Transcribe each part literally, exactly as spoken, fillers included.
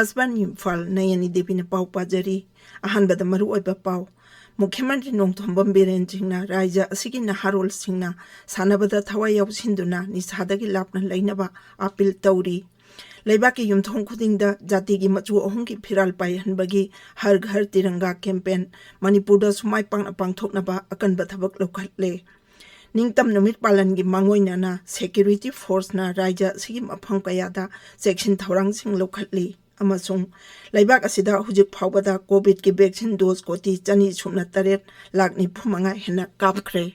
ꯑꯁꯕꯥꯟ ꯏꯝꯐꯥꯜ, ꯅꯌꯅꯤ ꯗꯦꯕꯤꯅ ꯄꯥꯎ ꯄꯥꯖꯔꯤ꯫ ꯑꯍꯥꯟꯕꯗ ꯃꯔꯨꯑꯣꯏꯕ ꯄꯥꯎ꯫ ꯃꯨꯈ꯭ꯌ ꯃꯟꯇ꯭ꯔꯤ ꯅꯣꯡꯊꯣꯝꯕꯝ ꯕꯤꯔꯦꯟ ꯁꯤꯡꯅ ꯔꯥꯖ꯭ꯌ ꯑꯁꯤꯒꯤ ꯅꯍꯥꯔꯣꯜꯁꯤꯡꯅ ꯁꯥꯟꯅꯕꯗ ꯊꯋꯥꯏ ꯌꯥꯎꯁꯤꯟꯗꯨꯅ ꯅꯤꯁꯥꯗꯒꯤ ꯂꯥꯞꯅ ꯂꯩꯅꯕ ꯑꯥꯄꯤꯜ ꯇꯧꯔꯤ꯫ ꯂꯩꯕꯥꯛꯀꯤ ꯌꯨꯝꯊꯣꯡ ꯈꯨꯗꯤꯡꯗ ꯖꯥꯇꯤꯒꯤ ꯃꯆꯨ ꯑꯍꯨꯝꯒꯤ ꯐꯤꯔꯥꯜ ꯄꯥꯏꯍꯟꯕꯒꯤ ꯍꯔ ꯘꯔ ꯇꯤꯔꯪꯒꯥ ꯀꯦꯝꯄꯦꯟ ꯃꯅꯤꯄꯨꯔꯗꯁꯨ ꯃꯥꯏ ꯄꯥꯛꯅ ꯄꯥꯡꯊꯣꯛꯅꯕ ꯑꯀꯟꯕ ꯊꯕꯛ ꯂꯧꯈꯠꯂꯦ꯫ ꯅꯤꯡꯇꯝ ꯅꯨꯃꯤꯠ ꯄꯥꯂꯟꯒꯤ ꯃꯥꯡꯑꯣꯏꯅꯅ ꯁꯦꯀ꯭ꯌꯨꯔꯤꯇꯤ ꯐꯣꯔꯁꯅ ꯔꯥꯖ꯭ꯌ ꯑꯁꯤꯒꯤ ꯃꯐꯝ ꯀꯌꯥꯗ ꯆꯦꯛꯁꯤꯟ ꯊꯧꯔꯥꯡꯁꯤꯡ ꯂꯧꯈꯠꯂꯤ ꯑꯃꯁꯨꯡ ꯂꯩꯕꯥꯛ ꯑꯁꯤꯗ ꯍꯧꯖꯤꯛ ꯐꯥꯎꯕꯗ ꯀꯣꯚꯤꯗꯀꯤ ꯚꯦꯛꯁꯤꯟ ꯗꯣꯁ ꯀꯣꯇꯤ ꯆꯅꯤ ꯁꯨꯞꯅ ꯇꯔꯦꯠ ꯂꯥꯈ ꯅꯤꯐꯨ ꯃꯉꯥ ꯍꯦꯟꯅ ꯀꯥꯞꯈ꯭ꯔꯦ꯫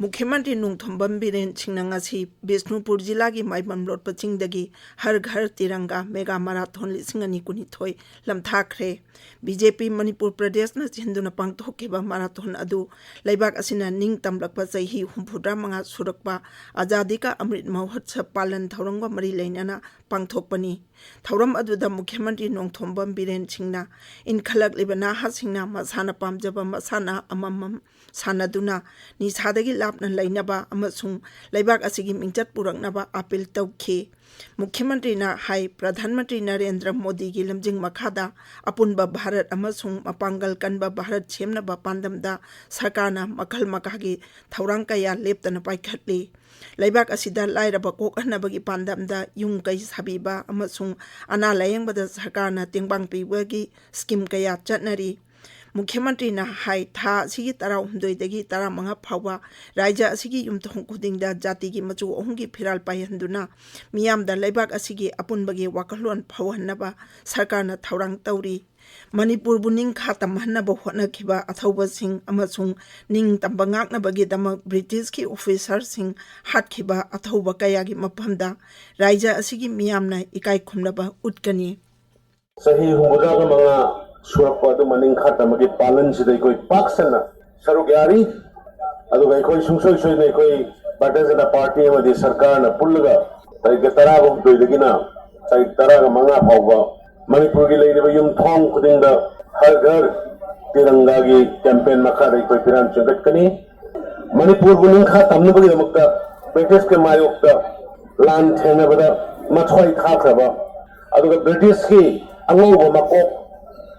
ꯃꯨꯈ꯭ꯌ ꯃꯟꯇ꯭ꯔꯤ ꯅꯣꯡꯊꯣꯝꯕꯝ ꯕꯤꯔꯦꯟ ꯁꯤꯡꯅ ꯉꯁꯤ ꯕꯤꯁꯅꯨꯄꯨꯔ ꯖꯤꯂꯥꯒꯤ ꯃꯥꯏꯕꯝ ꯂꯣꯠꯄ ꯆꯤꯡꯗꯒꯤ ꯍꯔ ꯘꯔ ꯇꯤꯔꯪꯒꯥ ꯃꯦꯒꯥ ꯃꯔꯥꯊꯣꯟ ꯂꯤꯁꯤꯡ ꯑꯅꯤ ꯀꯨꯟꯅꯤꯊꯣꯏ ꯂꯝꯊꯥꯈ꯭ꯔꯦ꯫ ꯕꯤ ꯖꯦ ꯄꯤ ꯃꯅꯤꯄꯨꯔ ꯄ꯭ꯔꯗꯦꯁꯅ ꯁꯤꯟꯗꯨꯅ ꯄꯥꯡꯊꯣꯛꯈꯤꯕ ꯃꯔꯥꯊꯣꯟ ꯑꯗꯨ ꯂꯩꯕꯥꯛ ꯑꯁꯤꯅ ꯅꯤꯡꯇꯝꯂꯛꯄ ꯆꯍꯤ ꯍꯨꯝꯐꯨꯇꯔꯥ ꯃꯉꯥ ꯁꯨꯔꯛꯄ ꯑꯖꯥꯗꯤ ꯀꯥ ꯑꯃ꯭ꯔꯤꯠ ꯃꯍꯣꯠꯁꯕ ꯄꯥꯂꯟ ꯊꯧꯔꯝꯒ ꯃꯔꯤ ꯂꯩꯅꯅ ꯄꯥꯡꯊꯣꯛꯄꯅꯤ꯫ ꯊꯧꯔꯝ ꯑꯗꯨꯗ ꯃꯨꯈ꯭ꯌ ꯃꯟꯇ꯭ꯔꯤ ꯅꯣꯡꯊꯣꯝꯕꯝ ꯕꯤꯔꯦꯟ ꯁꯤꯡꯅ ꯏꯟꯈꯠꯂꯛꯂꯤꯕ ꯅꯍꯥꯁꯤꯡꯅ ꯃꯁꯥꯅ ꯄꯥꯝꯖꯕ ꯃꯁꯥꯟꯅ ꯑꯃꯃꯝ ꯁꯥꯟꯅꯗꯨꯅ ꯅꯤꯁꯥꯗꯒꯤ ꯂꯥꯞꯅ ꯂꯩꯅꯕ ꯑꯃꯁꯨꯡ ꯂꯩꯕꯥꯛ ꯑꯁꯤꯒꯤ ꯃꯤꯡꯆꯠ ꯄꯨꯔꯛꯅꯕ ꯑꯥꯄꯤꯜ ꯇꯧꯈꯤ꯫ ꯃꯨꯈ꯭ꯌ ꯃꯟꯇ꯭ꯔꯤꯅ ꯍꯥꯏ, ꯄ꯭ꯔꯙꯥꯟ ꯃꯟꯇ꯭ꯔꯤ ꯅꯔꯦꯟꯗ꯭ꯔ ꯃꯣꯗꯤꯒꯤ ꯂꯝꯖꯤꯡ ꯃꯈꯥꯗ ꯑꯄꯨꯟꯕ ꯚꯥꯔꯠ ꯑꯃꯁꯨꯡ ꯃꯄꯥꯡꯒꯜ ꯀꯟꯕ ꯚꯥꯔꯠ ꯁꯦꯝꯅꯕ ꯄꯥꯟꯗꯝꯗ ꯁꯔꯀꯥꯔꯅ ꯃꯈꯜ ꯃꯈꯥꯒꯤ ꯊꯧꯔꯥꯡ ꯀꯌꯥ ꯂꯦꯞꯇꯅ ꯄꯥꯏꯈꯠꯂꯤ꯫ ꯂꯩꯕꯥꯛ ꯑꯁꯤꯗ ꯂꯥꯏꯔꯕ ꯀꯣꯛꯍꯟꯅꯕꯒꯤ ꯄꯥꯟꯗꯝꯗ ꯌꯨꯝ ꯀꯩ ꯁꯥꯕꯤꯕ ꯑꯃꯁꯨꯡ ꯑꯅꯥ ꯂꯥꯌꯦꯡꯕꯗ ꯁꯔꯀꯥꯔꯅ ꯇꯦꯡꯕꯥꯡ ꯄꯤꯕꯒꯤ ꯁ꯭ꯀꯤꯝ ꯀꯌꯥ ꯆꯠꯅꯔꯤ꯫ ꯃꯨꯈ꯭ꯌ ꯃꯟꯇ꯭ꯔꯤꯅ ꯍꯥꯏ, ꯊꯥ ꯑꯁꯤꯒꯤ ꯇꯔꯥꯍꯨꯝꯗꯣꯏꯗꯒꯤ ꯇꯔꯥꯃꯉꯥ ꯐꯥꯎꯕ ꯔꯥꯖ꯭ꯌ ꯑꯁꯤꯒꯤ ꯌꯨꯝꯊꯣꯡ ꯈꯨꯗꯤꯡꯗ ꯖꯥꯇꯤꯒꯤ ꯃꯆꯨ ꯑꯍꯨꯝꯒꯤ ꯐꯤꯔꯥꯜ ꯄꯥꯏꯍꯟꯗꯨꯅ ꯃꯤꯌꯥꯝꯗ ꯂꯩꯕꯥꯛ ꯑꯁꯤꯒꯤ ꯑꯄꯨꯟꯕꯒꯤ ꯋꯥꯈꯜꯂꯣꯟ ꯐꯧꯍꯟꯅꯕ ꯁꯔꯀꯥꯔꯅ ꯊꯧꯔꯥꯡ ꯇꯧꯔꯤ꯫ ꯃꯅꯤꯄꯨꯔꯕꯨ ꯅꯤꯡꯈꯥ ꯇꯝꯍꯟꯅꯕ ꯍꯣꯠꯅꯈꯤꯕ ꯑꯊꯧꯕꯁꯤꯡ ꯑꯃꯁꯨꯡ ꯅꯤꯡꯇꯝꯕ ꯉꯥꯛꯅꯕꯒꯤꯗꯃꯛ ꯕ꯭ꯔꯤꯇꯤꯁꯀꯤ ꯑꯣꯐꯤꯁꯥꯔꯁꯤꯡ ꯍꯥꯠꯈꯤꯕ ꯑꯊꯧꯕ ꯀꯌꯥꯒꯤ ꯃꯐꯝꯗ ꯔꯥꯖ꯭ꯌ ꯑꯁꯤꯒꯤ ꯃꯤꯌꯥꯝꯅ ꯏꯀꯥꯏ ꯈꯨꯝꯅꯕ ꯎꯠꯀꯅꯤ꯫ ꯆꯍꯤ ꯍꯨꯝꯐꯨꯇꯔꯥꯒ ꯃꯉꯥ ꯁꯨꯔꯛꯄ ꯑꯗꯨ ꯃꯅꯤꯡ ꯈꯥ ꯇꯝꯕꯒꯤ ꯄꯥꯂꯟꯁꯤꯗ ꯑꯩꯈꯣꯏ ꯄꯥꯛ ꯁꯟꯅ ꯁꯔꯨꯛ ꯌꯥꯔꯤ꯫ ꯑꯗꯨꯒ ꯑꯩꯈꯣꯏ ꯁꯨꯡꯁꯣꯏ ꯁꯣꯏꯗꯅ ꯑꯩꯈꯣꯏ ꯚꯥꯔꯇꯤꯌ ꯖꯅꯇꯥ ꯄꯥꯔꯇꯤ ꯑꯃꯗꯤ ꯁꯔꯀꯥꯔꯅ ꯄꯨꯜꯂꯒ ꯇꯥꯔꯤꯛ ꯇꯔꯥꯒ ꯍꯨꯝꯗꯣꯏꯗꯒꯤꯅ ꯇꯥꯔꯤꯛ ꯇꯔꯥꯒ ꯃꯉꯥ ꯐꯥꯎꯕ ꯃꯅꯤꯄꯨꯔꯒꯤ ꯂꯩꯔꯤꯕ ꯌꯨꯝꯊꯣꯡ ꯈꯨꯗꯤꯡꯗ ꯍꯔ ꯘꯔ ꯇꯤꯔꯪꯒꯥꯒꯤ ꯀꯦꯝꯄꯦꯟ ꯃꯈꯥꯗ ꯑꯩꯈꯣꯏ ꯐꯤꯔꯥꯟ ꯆꯤꯡꯈꯠꯀꯅꯤ꯫ ꯃꯅꯤꯄꯨꯔꯕꯨ ꯅꯤꯡꯈꯥ ꯇꯝꯅꯕꯒꯤꯗꯃꯛꯇ ꯕ꯭ꯔꯤꯇꯤꯁꯀꯤ ꯃꯥꯌꯣꯛꯇ ꯂꯥꯟ ꯊꯦꯡꯅꯕꯗ ꯃꯊ꯭ꯋꯥꯏ ꯊꯥꯈ꯭ꯔꯕ, ꯑꯗꯨꯒ ꯕ꯭ꯔꯤꯇꯤꯁꯀꯤ ꯑꯉꯧꯕ ꯃꯀꯣꯛ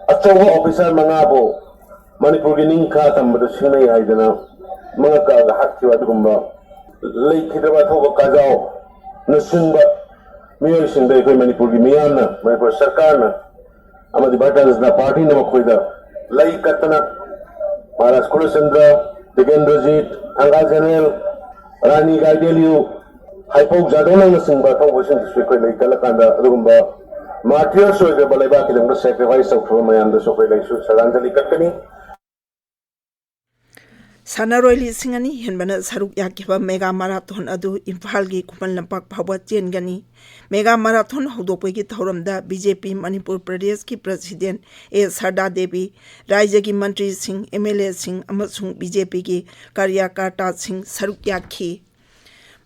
ꯑꯆꯧꯕ ꯑꯣꯐꯤꯁꯥꯔ ꯃꯉꯥꯕꯨ ꯃꯅꯤꯄꯨꯔꯒꯤ ꯅꯤꯡꯈꯥ ꯇꯝꯕꯗ ꯁꯤꯡꯅꯩ ꯍꯥꯏꯗꯅ ꯃꯉꯛ ꯀꯛꯑꯒ ꯍꯥꯠꯈꯤꯕ ꯑꯗꯨꯒꯨꯝꯕ ꯂꯩꯈꯤꯗ꯭ꯔꯕ ꯑꯊꯧꯕ ꯀꯥꯖꯥꯎꯅꯆꯤꯡꯕ ꯃꯤꯑꯣꯏꯁꯤꯡꯗ ꯑꯩꯈꯣꯏ ꯃꯅꯤꯄꯨꯔꯒꯤ ꯃꯤꯌꯥꯝꯅ, ꯃꯅꯤꯄꯨꯔ ꯁꯔꯀꯥꯔꯅ ꯑꯃꯗꯤ ꯚꯥꯔꯇꯤꯌ ꯖꯅꯇꯥ ꯄꯥꯔꯇꯤꯅ ꯃꯈꯣꯏꯗ ꯂꯩ ꯀꯠꯇꯅ ꯃꯍꯥꯔꯥꯖ ꯀꯨꯂꯆꯟꯗ꯭ꯔ, ꯇꯤꯀꯦꯟꯗ꯭ꯔꯖꯤꯠ, ꯊꯪꯒꯥꯜ ꯖꯦꯅꯔꯦꯜ, ꯔꯥꯅꯤ ꯒꯥꯏꯗꯦꯂꯤꯌꯨ, ꯍꯥꯏꯄꯧ ꯖꯥꯗꯧꯅꯆꯤꯡꯕ ꯑꯊꯧꯕꯁꯤꯡꯗꯨꯁꯨ ꯑꯩꯈꯣꯏ ꯂꯩ ꯀꯠꯂꯀꯥꯟꯗ ꯑꯗꯨꯒꯨꯝꯕ ꯃꯥꯔꯇꯤꯌꯔꯁ ꯑꯣꯏꯈ꯭ꯔꯕ ꯂꯩꯕꯥꯛꯀꯤꯗꯃꯛꯇ ꯁꯦꯀ꯭ꯔꯤꯐꯥꯏꯁ ꯇꯧꯈ꯭ꯔꯕ ꯃꯌꯥꯝꯗꯁꯨ ꯑꯩꯈꯣꯏ ꯂꯩꯁꯨ ꯁ꯭ꯔꯗꯥꯟꯖꯂꯤ ꯀꯠꯀꯅꯤ꯫ ꯁꯥꯟꯅꯔꯣꯏ ꯂꯤꯁꯤꯡ ꯑꯅꯤ ꯍꯦꯟꯕꯅ ꯁꯔꯨꯛ ꯌꯥꯈꯤꯕ ꯃꯦꯒꯥ ꯃꯥꯔꯥꯊꯣꯟ ꯑꯗꯨ ꯏꯝꯐꯥꯜꯒꯤ ꯈꯨꯃꯟ ꯂꯝꯄꯥꯛ ꯐꯥꯎꯕ ꯆꯦꯟꯒꯅꯤ꯫ ꯃꯦꯒꯥ ꯃꯥꯔꯥꯊꯣꯟ ꯍꯧꯗꯣꯛꯄꯒꯤ ꯊꯧꯔꯝꯗ ꯕꯤ ꯖꯦ ꯄꯤ ꯃꯅꯤꯄꯨꯔ ꯄ꯭ꯔꯗꯦꯁꯀꯤ ꯄ꯭ꯔꯁꯤꯗꯦꯟ ꯑꯦ ꯁꯔꯗꯥ ꯗꯦꯕꯤ, ꯔꯥꯏꯖ꯭ꯌꯒꯤ ꯃꯟꯇ꯭ꯔꯤꯁꯤꯡ, ꯑꯦꯝ ꯑꯦꯜ ꯑꯦꯁꯤꯡ ꯑꯃꯁꯨꯡ ꯕꯤ ꯖꯦ ꯄꯤꯒꯤ ꯀꯥꯔꯌꯀꯔꯇꯥꯁꯤꯡ ꯁꯔꯨꯛ ꯌꯥꯈꯤ꯫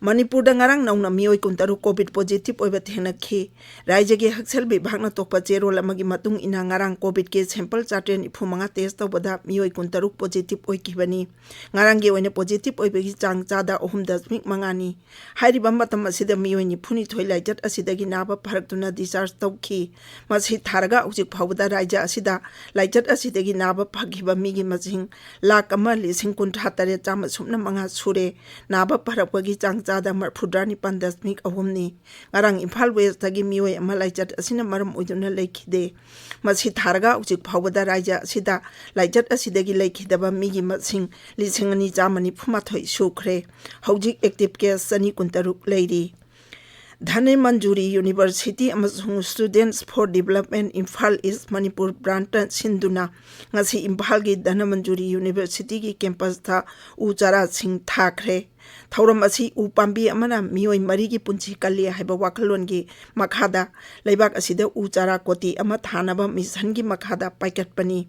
ꯃꯅꯤꯄꯨꯔꯗ ꯉꯔꯥꯡ ꯅꯧꯅ ꯃꯤꯑꯣꯏ ꯀꯨꯟꯇꯔꯨꯛ ꯀꯣꯚꯤꯗ ꯄꯣꯖꯤꯇꯤꯚ ꯑꯣꯏꯕ ꯊꯦꯡꯅꯈꯤ꯫ ꯔꯥꯏꯖ꯭ꯌꯒꯤ ꯍꯛꯁꯦꯜ ꯕꯤꯚꯥꯒꯅ ꯊꯣꯛꯄ ꯆꯦꯔꯣꯜ ꯑꯃꯒꯤ ꯃꯇꯨꯡ ꯏꯟꯅ, ꯉꯔꯥꯡ ꯀꯣꯚꯤꯗꯀꯤ ꯁꯦꯝꯄꯜ ꯆꯥꯇ꯭ꯔꯦꯠ ꯅꯤꯐꯨ ꯃꯉꯥ ꯇꯦꯁ ꯇꯧꯕꯗ ꯃꯤꯑꯣꯏ ꯀꯨꯟꯇꯔꯨꯛ ꯄꯣꯖꯤꯇꯤꯚ ꯑꯣꯏꯈꯤꯕꯅꯤ꯫ ꯉꯔꯥꯡꯒꯤ ꯑꯣꯏꯅ ꯄꯣꯖꯤꯇꯤꯚ ꯑꯣꯏꯕꯒꯤ ꯆꯥꯡ ꯆꯥꯗ ꯑꯍꯨꯝ ꯗꯁꯃꯤꯛ ꯃꯉꯥꯅꯤ꯫ ꯍꯥꯏꯔꯤꯕ ꯃꯇꯝ ꯑꯁꯤꯗ ꯃꯤꯑꯣꯏ ꯅꯤꯐꯨꯅꯤꯊꯣꯏ ꯂꯥꯏꯆꯠ ꯑꯁꯤꯗꯒꯤ ꯅꯥꯕ ꯐꯔꯛꯇꯨꯅ ꯗꯤꯁꯆꯥꯔꯖ ꯇꯧꯈꯤ꯫ ꯃꯁꯤ ꯊꯥꯔꯒ ꯍꯧꯖꯤꯛ ꯐꯥꯎꯕꯗ ꯔꯥꯏꯖ꯭ꯌ ꯑꯁꯤꯗ ꯂꯥꯏꯆꯠ ꯑꯁꯤꯗꯒꯤ ꯅꯥꯕ ꯐꯈꯤꯕ ꯃꯤꯒꯤ ꯃꯁꯤꯡ ꯂꯥꯈ ꯑꯃ ꯂꯤꯁꯤꯡ ꯀꯨꯟꯊ꯭ꯔꯥ ꯇꯔꯦꯠ ꯆꯥꯝꯃ ꯁꯨꯞꯅ ꯃꯉꯥ ꯁꯨꯔꯦ꯫ ꯅꯥꯕ ꯐꯔꯛꯄꯒꯤ ꯆꯥꯡ ꯆꯥꯗ ꯃꯔꯐꯨꯇꯔꯥ ꯅꯤꯄꯥꯟ ꯗꯁꯃꯤꯛ ꯑꯍꯨꯝꯅꯤ꯫ ꯉꯔꯥꯡ ꯏꯝꯐꯥꯜ ꯋꯦꯁꯇꯒꯤ ꯃꯤꯑꯣꯏ ꯑꯃ ꯂꯥꯏꯆꯠ ꯑꯁꯤꯅ ꯃꯔꯝ ꯑꯣꯏꯗꯨꯅ ꯂꯩꯈꯤꯗꯦ꯫ ꯃꯁꯤ ꯊꯥꯔꯒ ꯍꯧꯖꯤꯛ ꯐꯥꯎꯕꯗ ꯔꯥꯏꯖ꯭ꯌ ꯑꯁꯤꯗ ꯂꯥꯏꯆꯠ ꯑꯁꯤꯗꯒꯤ ꯂꯩꯈꯤꯗꯕ ꯃꯤꯒꯤ ꯃꯁꯤꯡ ꯂꯤꯁꯤꯡ ꯑꯅꯤ ꯆꯥꯝꯃ ꯅꯤꯐꯨ ꯃꯥꯊꯣꯏ ꯁꯨꯈ꯭ꯔꯦ꯫ ꯍꯧꯖꯤꯛ ꯑꯦꯛꯇꯤꯚ ꯀꯦꯁ ꯆꯅꯤ ꯀꯨꯟꯇꯔꯨꯛ ꯂꯩꯔꯤ꯫ ꯙꯅꯃꯟꯖꯨꯔꯤ ꯌꯨꯅꯤꯚꯔꯁꯤꯇꯤ ꯑꯃꯁꯨꯡ Students for Development ꯏꯝꯐꯥꯜ ꯏꯁ ꯃꯅꯤꯄꯨꯔ ꯕ꯭ꯔꯥꯟꯆꯅ ꯁꯤꯟꯗꯨꯅ ꯉꯁꯤ ꯏꯝꯐꯥꯜꯒꯤ ꯙꯅꯃꯟꯖꯨꯔꯤ ꯌꯨꯅꯤꯚꯔꯁꯤꯇꯤꯒꯤ ꯀꯦꯝꯄꯁꯇ ꯎ ꯆꯥꯔꯥꯁꯤꯡ ꯊꯥꯈ꯭ꯔꯦ꯫ ꯊꯧꯔꯝ ꯑꯁꯤ ꯎ ꯄꯥꯝꯕꯤ ꯑꯃꯅ ꯃꯤꯑꯣꯏ ꯃꯔꯤꯒꯤ ꯄꯨꯟꯁꯤ ꯀꯜꯂꯤ ꯍꯥꯏꯕ ꯋꯥꯈꯜꯂꯣꯟꯒꯤ ꯃꯈꯥꯗ ꯂꯩꯕꯥꯛ ꯑꯁꯤꯗ ꯎ ꯆꯥꯔꯥ ꯀꯣꯇꯤ ꯑꯃ ꯊꯥꯅꯕ ꯃꯤꯁꯟꯒꯤ ꯃꯈꯥꯗ ꯄꯥꯏꯈꯠꯄꯅꯤ꯫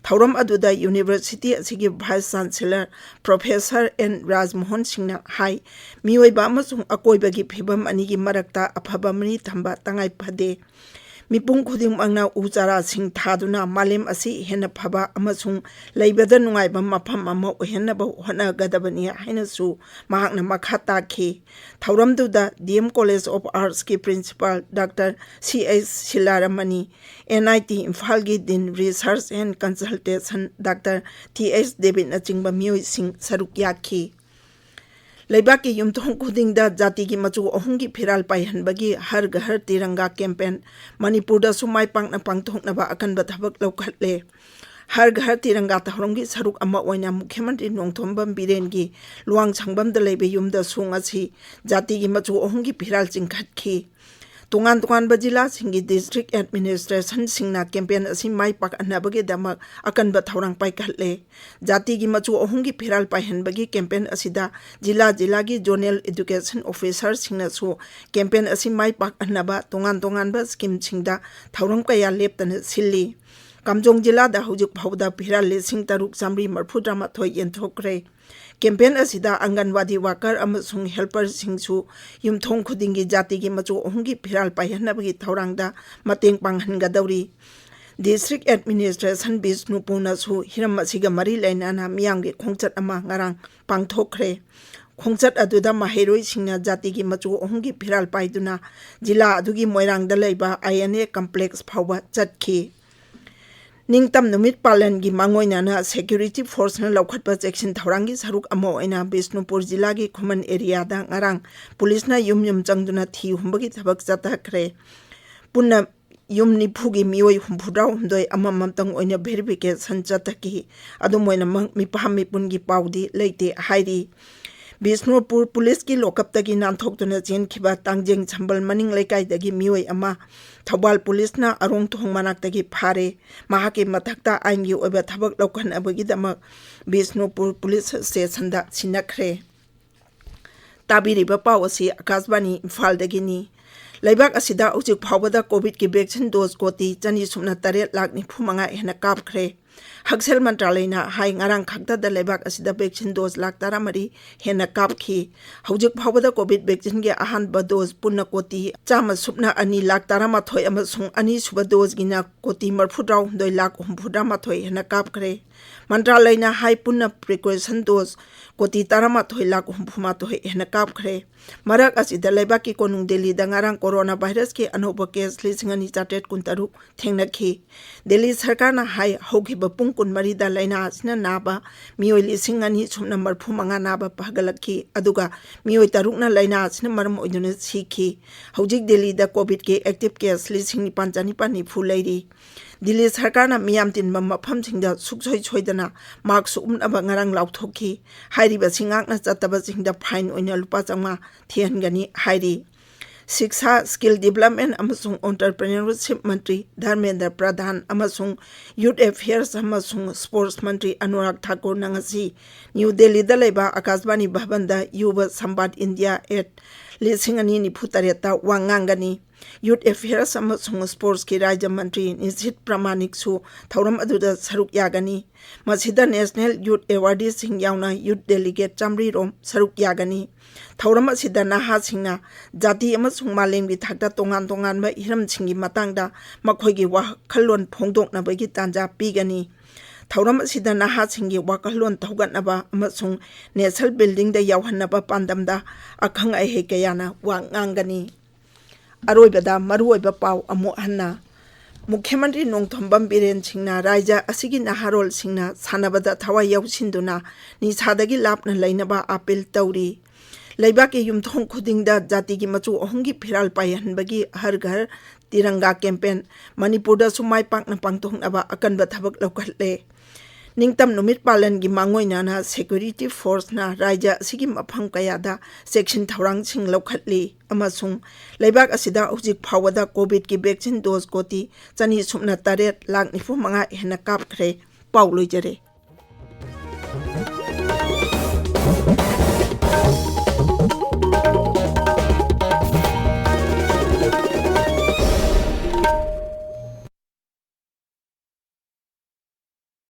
ꯊꯧꯔꯝ ꯑꯗꯨꯗ ꯌꯨꯅꯤꯚꯔꯁꯤꯇꯤ ꯑꯁꯤꯒꯤ ꯚꯥꯏꯁ ꯆꯥꯟꯁꯦꯂꯔ ꯄ꯭ꯔꯣꯐꯦꯁꯔ ꯑꯦꯟ ꯔꯥꯖꯃꯣꯍꯟ ꯁꯤꯡꯅ ꯍꯥꯏ, ꯃꯤꯑꯣꯏꯕ ꯑꯃꯁꯨꯡ ꯑꯀꯣꯏꯕꯒꯤ ꯐꯤꯕꯝ ꯑꯅꯤꯒꯤ ꯃꯔꯛꯇ ꯑꯐꯕ ꯃꯔꯤ ꯊꯝꯕ ꯇꯉꯥꯏ ꯐꯗꯦ꯫ ꯃꯤꯄꯨꯝ ꯈꯨꯗꯤꯡꯃꯛꯅ ꯎ ꯆꯥꯔꯥꯁꯤꯡ ꯊꯥꯗꯨꯅ ꯃꯥꯂꯦꯝ ꯑꯁꯤ ꯍꯦꯟꯅ ꯐꯕ ꯑꯃꯁꯨꯡ ꯂꯩꯕꯗ ꯅꯨꯡꯉꯥꯏꯕ ꯃꯐꯝ ꯑꯃ ꯑꯣꯏꯍꯟꯅꯕ ꯍꯣꯠꯅꯒꯗꯕꯅꯤ ꯍꯥꯏꯅꯁꯨ ꯃꯍꯥꯛꯅ ꯃꯈꯥ ꯇꯥꯈꯤ꯫ ꯊꯧꯔꯝꯗꯨꯗ ꯗꯤ ꯑꯦꯝ ꯀꯣꯂꯦꯖ ꯑꯣꯐ ꯑꯥꯔꯠꯁꯀꯤ principal doctor C H Shilaramani, N I T ꯏꯝꯐꯥꯜꯒꯤ dean research and consultation doctor T H ꯗꯦꯕꯤꯠꯅꯆꯤꯡꯕ ꯃꯤꯑꯣꯏꯁꯤꯡ ꯁꯔꯨꯛ ꯌꯥꯈꯤ꯫ ꯂꯩꯕꯥꯛꯀꯤ ꯌꯨꯝꯊꯣꯡ ꯈꯨꯗꯤꯡꯗ ꯖꯥꯇꯤꯒꯤ ꯃꯆꯨ ꯑꯍꯨꯝꯒꯤ ꯐꯤꯔꯥꯜ ꯄꯥꯏꯍꯟꯕꯒꯤ ꯍꯔ ꯘꯔ ꯇꯤꯔꯪꯒꯥ ꯀꯦꯝꯄꯦꯟ ꯃꯅꯤꯄꯨꯔꯗꯁꯨ ꯃꯥꯏ ꯄꯥꯛꯅ ꯄꯥꯡꯊꯣꯛꯅꯕ ꯑꯀꯟꯕ ꯊꯕꯛ ꯂꯧꯈꯠꯂꯦ꯫ ꯍꯔ ꯘꯔ ꯇꯤꯔꯪꯒꯥ ꯊꯧꯔꯝꯒꯤ ꯁꯔꯨꯛ ꯑꯃ ꯑꯣꯏꯅ ꯃꯨꯈ꯭ꯌ ꯃꯟꯇ꯭ꯔꯤ ꯅꯣꯡꯊꯣꯝꯕꯝ ꯕꯤꯔꯦꯟꯒꯤ ꯂꯨꯋꯥꯡꯁꯪꯕꯝꯗ ꯂꯩꯕ ꯌꯨꯝꯗꯁꯨ ꯉꯁꯤ ꯖꯥꯇꯤꯒꯤ ꯃꯆꯨ ꯑꯍꯨꯝꯒꯤ ꯐꯤꯔꯥꯜ ꯆꯤꯡꯈꯠꯈꯤ꯫ ꯇꯣꯉꯥꯟ ꯇꯣꯉꯥꯟꯕ ꯖꯤꯂꯥꯁꯤꯡꯒꯤ ꯗꯤꯁꯇ꯭ꯔꯤꯛ ꯑꯦꯗꯃꯤꯅꯤꯁꯇ꯭ꯔꯦꯁꯟꯁꯤꯡꯅ ꯀꯦꯝꯄꯦꯟ ꯑꯁꯤ ꯃꯥꯏ ꯄꯥꯛꯍꯟꯅꯕꯒꯤꯗꯃꯛ ꯑꯀꯟꯕ ꯊꯧꯔꯥꯡ ꯄꯥꯏꯈꯠꯂꯦ꯫ ꯖꯥꯇꯤꯒꯤ ꯃꯆꯨ ꯑꯍꯨꯝꯒꯤ ꯐꯤꯔꯥꯜ ꯄꯥꯏꯍꯟꯕꯒꯤ ꯀꯦꯝꯄꯦꯟ ꯑꯁꯤꯗ ꯖꯤꯂꯥ ꯖꯤꯂꯥꯒꯤ ꯖꯣꯅꯦꯜ ꯏꯗꯨꯀꯦꯁꯟ ꯑꯣꯐꯤꯁꯔꯁꯤꯡꯅꯁꯨ ꯀꯦꯝꯄꯦꯟ ꯑꯁꯤ ꯃꯥꯏ ꯄꯥꯛꯍꯟꯅꯕ ꯇꯣꯉꯥꯟ ꯇꯣꯉꯥꯟꯕ ꯁ꯭ꯀꯤꯝꯁꯤꯡꯗ ꯊꯧꯔꯝ ꯀꯌꯥ ꯂꯦꯞꯇꯅ ꯁꯤꯜꯂꯤ꯫ ꯀꯥꯝꯖꯣꯡ ꯖꯤꯂꯥꯗ ꯍꯧꯖꯤꯛ ꯐꯥꯎꯕꯗ ꯐꯤꯔꯥꯜ ꯂꯤꯁꯤꯡ ꯇꯔꯨꯛ ꯆꯥꯃꯔꯤ ꯃꯔꯤꯐꯨ ꯇꯔꯥꯃꯥꯊꯣꯏ ꯌꯦꯟꯊꯣꯛꯈ꯭ꯔꯦ꯫ ꯀꯦꯝꯄꯦꯟ ꯑꯁꯤꯗ ꯑꯪꯒꯟꯋꯥꯗꯤ ꯋꯥꯀꯔ ꯑꯃꯁꯨꯡ ꯍꯦꯜꯄꯔꯁꯤꯡꯁꯨ ꯌꯨꯝꯊꯣꯡ ꯈꯨꯗꯤꯡꯒꯤ ꯖꯥꯇꯤꯒꯤ ꯃꯆꯨ ꯑꯍꯨꯝꯒꯤ ꯐꯤꯔꯥꯜ ꯄꯥꯏꯍꯟꯅꯕꯒꯤ ꯊꯧꯔꯥꯡꯗ ꯃꯇꯦꯡ ꯄꯥꯡꯍꯟꯒꯗꯧꯔꯤ꯫ ꯗꯤꯁꯇ꯭ꯔꯤꯛ ꯑꯦꯗꯃꯤꯅꯤꯁꯇ꯭ꯔꯦꯁꯟ ꯕꯤꯁꯅꯨꯄꯨꯔꯅꯁꯨ ꯍꯤꯔꯝ ꯑꯁꯤꯒ ꯃꯔꯤ ꯂꯩꯅꯅ ꯃꯤꯌꯥꯝꯒꯤ ꯈꯣꯡꯆꯠ ꯑꯃ ꯉꯔꯥꯡ ꯄꯥꯡꯊꯣꯛꯈ꯭ꯔꯦ꯫ ꯈꯣꯡꯆꯠ ꯑꯗꯨꯗ ꯃꯍꯩꯔꯣꯏꯁꯤꯡꯅ ꯖꯥꯇꯤꯒꯤ ꯃꯆꯨ ꯑꯍꯨꯝꯒꯤ ꯐꯤꯔꯥꯜ ꯄꯥꯏꯗꯨꯅ ꯖꯤꯂꯥ ꯑꯗꯨꯒꯤ ꯃꯣꯏꯔꯥꯡꯗ ꯂꯩꯕ ꯑꯥꯏ ꯑꯦꯟ ꯑꯦ ꯀꯝꯄ꯭ꯂꯦꯛꯁ ꯐꯥꯎꯕ ꯆꯠꯈꯤ꯫ ꯅꯤꯡꯇꯝ ꯅꯨꯃꯤꯠ ꯄꯥꯂꯟꯒꯤ ꯃꯥꯡꯑꯣꯏꯅꯅ ꯁꯦꯀ꯭ꯌꯨꯔꯤꯇꯤ ꯐꯣꯔꯁꯅ ꯂꯧꯈꯠꯄ ꯆꯦꯛꯁꯤꯟ ꯊꯧꯔꯥꯡꯒꯤ ꯁꯔꯨꯛ ꯑꯃ ꯑꯣꯏꯅ ꯕꯤꯁꯅꯨꯄꯨꯔ ꯖꯤꯂꯥꯒꯤ ꯈꯨꯃꯟ ꯑꯦꯔꯤꯌꯥꯗ ꯉꯔꯥꯡ ꯄꯨꯂꯤꯁꯅ ꯌꯨꯝ ꯌꯨꯝ ꯆꯪꯗꯨꯅ ꯊꯤ ꯍꯨꯝꯕꯒꯤ ꯊꯕꯛ ꯆꯠꯊꯈ꯭ꯔꯦ꯫ ꯄꯨꯟꯅ ꯌꯨꯝ ꯅꯤꯐꯨꯒꯤ ꯃꯤꯑꯣꯏ ꯍꯨꯝꯐꯨꯇꯔꯥꯍꯨꯝꯗꯣꯏ ꯑꯃꯃꯝꯇꯪ ꯑꯣꯏꯅ ꯚꯦꯔꯤꯐꯤꯀꯦꯁꯟ ꯆꯠꯊꯈꯤ꯫ ꯑꯗꯨꯝ ꯑꯣꯏꯅꯃꯛ ꯃꯤꯄꯥꯝ ꯃꯤꯄꯨꯟꯒꯤ ꯄꯥꯎꯗꯤ ꯂꯩꯇꯦ ꯍꯥꯏꯔꯤ꯫ ꯕꯤꯁꯅꯨꯄꯨꯔ ꯄꯨꯂꯤꯁꯀꯤ ꯂꯣꯀꯞꯇꯒꯤ ꯅꯥꯟꯊꯣꯛꯇꯨꯅ ꯆꯦꯟꯈꯤꯕ ꯇꯥꯡꯖꯦꯡ ꯁꯝꯕꯜ ꯃꯅꯤꯡ ꯂꯩꯀꯥꯏꯗꯒꯤ ꯃꯤꯑꯣꯏ ꯑꯃ ꯊꯧꯕꯥꯜ ꯄꯨꯂꯤꯁꯅ ꯑꯔꯣꯡꯊꯣꯡ ꯃꯅꯥꯛꯇꯒꯤ ꯐꯥꯔꯦ꯫ ꯃꯍꯥꯛꯀꯤ ꯃꯊꯛꯇ ꯑꯥꯏꯟꯒꯤ ꯑꯣꯏꯕ ꯊꯕꯛ ꯂꯧꯈꯠꯅꯕꯒꯤꯗꯃꯛ ꯕꯤꯁꯅꯨꯄꯨꯔ ꯄꯨꯂꯤꯁ ꯁ꯭ꯇꯦꯁꯟꯗ ꯁꯤꯟꯅꯈ꯭ꯔꯦ꯫ ꯇꯥꯕꯤꯔꯤꯕ ꯄꯥꯎ ꯑꯁꯤ ꯑꯀꯥꯁꯕꯥꯅꯤ ꯏꯝꯐꯥꯜꯗꯒꯤꯅꯤ꯫ ꯂꯩꯕꯥꯛ ꯑꯁꯤꯗ ꯍꯧꯖꯤꯛ ꯐꯥꯎꯕꯗ ꯀꯣꯚꯤꯗꯀꯤ ꯚꯦꯛꯁꯤꯟ ꯗꯣꯁ ꯀꯣꯇꯤ ꯆꯅꯤ ꯁꯨꯞꯅ ꯇꯔꯦꯠ ꯂꯥꯈ ꯅꯤꯐꯨ ꯃꯉꯥ ꯍꯦꯟꯅ ꯀꯥꯞꯈ꯭ꯔꯦ꯫ ꯍꯛꯁꯦꯜ ꯃꯟꯇ꯭ꯔꯥꯂꯌꯅ ꯍꯥꯏ, ꯉꯔꯥꯡ ꯈꯛꯇꯗ ꯂꯩꯕꯥꯛ ꯑꯁꯤꯗ vaccine dose ꯂꯥꯈ ꯇꯔꯥꯃꯔꯤ ꯍꯦꯟꯅ ꯀꯥꯞꯈꯤ꯫ ꯍꯧꯖꯤꯛ ꯐꯥꯎꯕꯗ COVID vaccineꯒꯤ ꯑꯍꯥꯟꯕ dose ꯄꯨꯟꯅ ꯀꯣꯇꯤ ꯆꯥꯝꯃ ꯁꯨꯞꯅ ꯑꯅꯤ ꯂꯥꯈ ꯇꯔꯥꯃꯥꯊꯣꯏ ꯑꯃꯁꯨꯡ ꯑꯅꯤꯁꯨꯕ doseꯒꯤꯅ ꯀꯣꯇꯤ ꯃꯔꯤꯐꯨ ꯇꯔꯥꯍꯨꯝꯗꯣꯏ ꯂꯥꯈ ꯍꯨꯝꯐꯨꯇꯔꯥ ꯃꯥꯊꯣꯏ ꯍꯦꯟꯅ ꯀꯥꯞꯈ꯭ꯔꯦ꯫ ꯃꯟꯇ꯭ꯔꯥꯂꯌꯅ ꯍꯥꯏ, ꯄꯨꯟꯅ precaution dose ꯀꯣꯇꯤ ꯇꯔꯥꯃꯥꯊꯣꯏ ꯂꯥꯈ ꯍꯨꯝꯐꯨ ꯃꯥꯊꯣꯏ ꯍꯦꯟꯅ ꯀꯥꯞꯈ꯭ꯔꯦ꯫ ꯃꯔꯛ ꯑꯁꯤꯗ ꯂꯩꯕꯥꯛꯀꯤ ꯀꯣꯅꯨꯡ ꯗꯦꯜꯂꯤꯗ ꯉꯔꯥꯡ corona virusꯀꯤ ꯑꯅꯧꯕ case ꯂꯤꯁꯤꯡ ꯑꯅꯤ ꯆꯥꯇ꯭ꯔꯦꯠ ꯀꯨꯟꯇꯔꯨꯛ ꯊꯦꯡꯅꯈꯤ꯫ ꯗꯦꯜꯂꯤ ꯁꯔꯀꯥꯔꯅ ꯍꯥꯏ, ꯍꯧꯈꯤꯕ ꯄꯨꯡ ꯀꯨꯟꯃꯔꯤꯗ ꯂꯥꯏꯅꯥ ꯑꯁꯤꯅ ꯅꯥꯕ ꯃꯤꯑꯣꯏ ꯂꯤꯁꯤꯡ ꯑꯅꯤ ꯁꯨꯞꯅ ꯃꯔꯤꯐꯨ ꯃꯉꯥ ꯅꯥꯕ ꯐꯒꯠꯂꯛꯈꯤ, ꯑꯗꯨꯒ ꯃꯤꯑꯣꯏ ꯇꯔꯨꯛꯅ ꯂꯥꯏꯅꯥ ꯑꯁꯤꯅ ꯃꯔꯝ ꯑꯣꯏꯗꯨꯅ ꯁꯤꯈꯤ꯫ ꯍꯧꯖꯤꯛ ꯗꯦꯜꯂꯤꯗ COVIDꯀꯤ active case ꯂꯤꯁꯤꯡ ꯅꯤꯄꯥꯟ ꯆꯥꯅꯤꯄꯥꯟ ꯅꯤꯐꯨ ꯂꯩꯔꯤ꯫ ꯗꯤꯜꯂꯤ ꯁꯔꯀꯥꯔꯅ ꯃꯤꯌꯥꯝ ꯇꯤꯟꯕ ꯃꯐꯝꯁꯤꯡꯗ ꯁꯨꯡꯁꯣꯏ ꯁꯣꯏꯗꯅ mask ꯎꯞꯅꯕ ꯉꯔꯥꯡ ꯂꯥꯎꯊꯣꯛꯈꯤ꯫ ꯍꯥꯏꯔꯤꯕꯁꯤ ꯉꯥꯛꯅ ꯆꯠꯇꯕꯁꯤꯡꯗ fine ꯑꯣꯏꯅ ꯂꯨꯄꯥ ꯆꯥꯝꯃꯉꯥ ꯊꯤꯍꯟꯒꯅꯤ ꯍꯥꯏꯔꯤ꯫ ꯁꯤꯛꯁꯥ, Skill Development ꯑꯃꯁꯨꯡ Entrepreneurship ꯃꯟꯇ꯭ꯔꯤ ꯙꯔꯃꯦꯟꯗ꯭ꯔ ꯄ꯭ꯔꯙꯥꯟ ꯑꯃꯁꯨꯡ Youth Affairs ꯑꯃꯁꯨꯡ Sports ꯃꯟꯇ꯭ꯔꯤ ꯑꯅꯨꯔꯥꯒ ꯊꯥꯀꯨꯔꯅ ꯉꯁꯤ ꯅ꯭ꯌꯨ ꯗꯦꯜꯂꯤꯗ ꯂꯩꯕ ꯑꯀꯥꯁꯕꯥꯅꯤ ꯚꯕꯟꯗ ꯌꯨꯕ ꯁꯝꯕꯥꯗ ꯏꯟꯗꯤꯌꯥ at ꯂꯤꯁꯤꯡ ꯑꯅꯤ ꯅꯤꯐꯨ ꯇꯔꯦꯠꯇ ꯋꯥ ꯉꯥꯡꯒꯅꯤ꯫ Youth Affairs ꯑꯃꯁꯨꯡ Sportsꯀꯤ ꯔꯥꯖ꯭ꯌ ꯃꯟꯇ꯭ꯔꯤ ꯅꯤꯁꯤꯠ ꯄ꯭ꯔꯃꯥꯅꯤꯛꯁꯨ ꯊꯧꯔꯝ ꯑꯗꯨꯗ ꯁꯔꯨꯛ ꯌꯥꯒꯅꯤ꯫ ꯃꯁꯤꯗ National Youth Awardeeꯁꯤꯡ ꯌꯥꯎꯅ youth delegate ꯆꯥꯃꯔꯤ ꯔꯣꯝ ꯁꯔꯨꯛ ꯌꯥꯒꯅꯤ꯫ ꯊꯧꯔꯝ ꯑꯁꯤꯗ ꯅꯍꯥꯁꯤꯡꯅ ꯖꯥꯇꯤ ꯑꯃꯁꯨꯡ ꯃꯥꯂꯦꯝꯒꯤ ꯊꯥꯛꯇ ꯇꯣꯉꯥꯟ ꯇꯣꯉꯥꯟꯕ ꯍꯤꯔꯝꯁꯤꯡꯒꯤ ꯃꯇꯥꯡꯗ ꯃꯈꯣꯏꯒꯤ ꯋꯥꯈꯜꯂꯣꯟ ꯐꯣꯡꯗꯣꯛꯅꯕꯒꯤ ꯇꯥꯟꯖꯥ ꯄꯤꯒꯅꯤ꯫ ꯊꯧꯔꯝ ꯑꯁꯤꯗ ꯅꯍꯥꯁꯤꯡꯒꯤ ꯋꯥꯈꯜꯂꯣꯟ ꯊꯧꯒꯠꯅꯕ ꯑꯃꯁꯨꯡ nation buildingꯗ ꯌꯥꯎꯍꯟꯅꯕ ꯄꯥꯟꯗꯝꯗ ꯑꯈꯪ ꯑꯍꯩ ꯀꯌꯥꯅ ꯋꯥ ꯉꯥꯡꯒꯅꯤ꯫ ꯑꯔꯣꯏꯕꯗ ꯃꯔꯨꯑꯣꯏꯕ ꯄꯥꯎ ꯑꯃꯨꯛ ꯍꯟꯅ꯫ ꯃꯨꯈ꯭ꯌ ꯃꯟꯇ꯭ꯔꯤ ꯅꯣꯡꯊꯣꯝꯕꯝ ꯕꯤꯔꯦꯟ ꯁꯤꯡꯅ ꯔꯥꯖ꯭ꯌ ꯑꯁꯤꯒꯤ ꯅꯍꯥꯔꯣꯜꯁꯤꯡꯅ ꯁꯥꯟꯅꯕꯗ ꯊꯋꯥꯏ ꯌꯥꯎꯁꯤꯟꯗꯨꯅ ꯅꯤꯁꯥꯗꯒꯤ ꯂꯥꯞꯅ ꯂꯩꯅꯕ ꯑꯥꯄꯤꯜ ꯇꯧꯔꯤ꯫ ꯂꯩꯕꯥꯛꯀꯤ ꯌꯨꯝꯊꯣꯡ ꯈꯨꯗꯤꯡꯗ ꯖꯥꯇꯤꯒꯤ ꯃꯆꯨ ꯑꯍꯨꯝꯒꯤ ꯐꯤꯔꯥꯜ ꯄꯥꯏꯍꯟꯕꯒꯤ ꯍꯔ ꯘꯔ ꯇꯤꯔꯪꯒꯥ campaign ꯃꯅꯤꯄꯨꯔꯗꯁꯨ ꯃꯥꯏ ꯄꯥꯛꯅ ꯄꯥꯡꯊꯣꯛꯅꯕ ꯑꯀꯟꯕ ꯊꯕꯛ ꯂꯧꯈꯠꯂꯦ꯫ ꯅꯤꯡꯇꯝ ꯅꯨꯃꯤꯠ ꯄꯥꯂꯟꯒꯤ ꯃꯥꯡꯑꯣꯏꯅꯅ security forceꯅ ꯔꯥꯖ꯭ꯌ ꯑꯁꯤꯒꯤ ꯃꯐꯝ ꯀꯌꯥꯗ ꯆꯦꯛꯁꯤꯟ ꯊꯧꯔꯥꯡꯁꯤꯡ ꯂꯧꯈꯠꯂꯤ ꯑꯃꯁꯨꯡ ꯂꯩꯕꯥꯛ ꯑꯁꯤꯗ ꯍꯧꯖꯤꯛ ꯐꯥꯎꯕꯗ COVIDꯀꯤ vaccine dose ꯀꯣꯇꯤ ꯆꯅꯤ ꯁꯨꯞꯅ ꯇꯔꯦꯠ ꯂꯥꯈ ꯅꯤꯐꯨ ꯃꯉꯥ ꯍꯦꯟꯅ ꯀꯥꯞꯈ꯭ꯔꯦ꯫ ꯄꯥꯎ ꯂꯣꯏꯖꯔꯦ꯫